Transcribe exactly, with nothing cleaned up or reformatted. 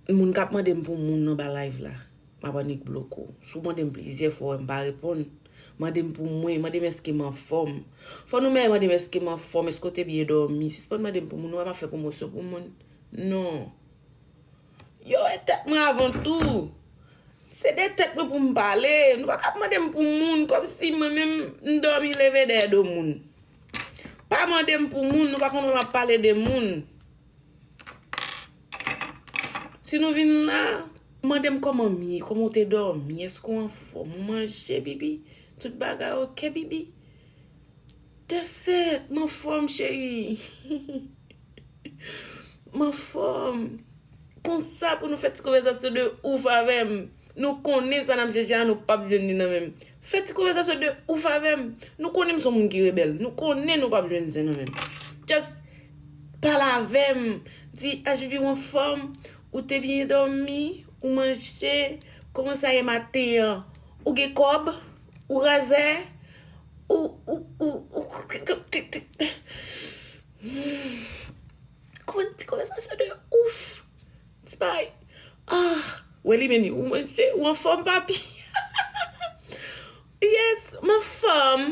Moun k ap mande m pou moun nan ba live la, m ap annik bloke w. Si w mande m plizyè fwa, m pa reponn. Mande m pou mwen, mande m èske m anfòm. Fò nou menm mande m èske m anfòm, èske w te byen dòmi. Sispann mande m pou moun, nou pa fè pwomosyon pou moun. Non. Yo wè tèt mwen avan tou. Se de tèt mwen pou m pale. Nou pa ka ap mande m pou moun, kòmsi mwen menm m dòmi leve dèyè do moun. Pa mande m pou moun, nou pa konn wè m ap pale de moun. Si nou vin la, mande m kòman m ye, kòman w te dòmi, èske w anfòm, ou manje, bibi? Tout bagay oke, bibi? That's it, m anfòm, cheri. M anfòm. Konsa pou nou fè ti konvèsasyon de ouf avè m. Nou konnen sa n ap chèche a, nou p ap jwenn li nan men m. Fè ti konvèsasyon de ouf avè m. Nou konnen m se yon moun ki rebèl. Nou konnen nou p ap jwenn sa nan men m. Just pale avè m. Di, H B B, ou anfòm? Ou te byen dòmi? Ou manje? Kòman sa ye maten an? Ou gen kòb? Ou razè? Ou, ou, ou, ou, kòman ti konvèsasyon de ouf? Ti bay. Ah, wè li menm, ou manje, ou anfòm, papi? Yes, m anfòm.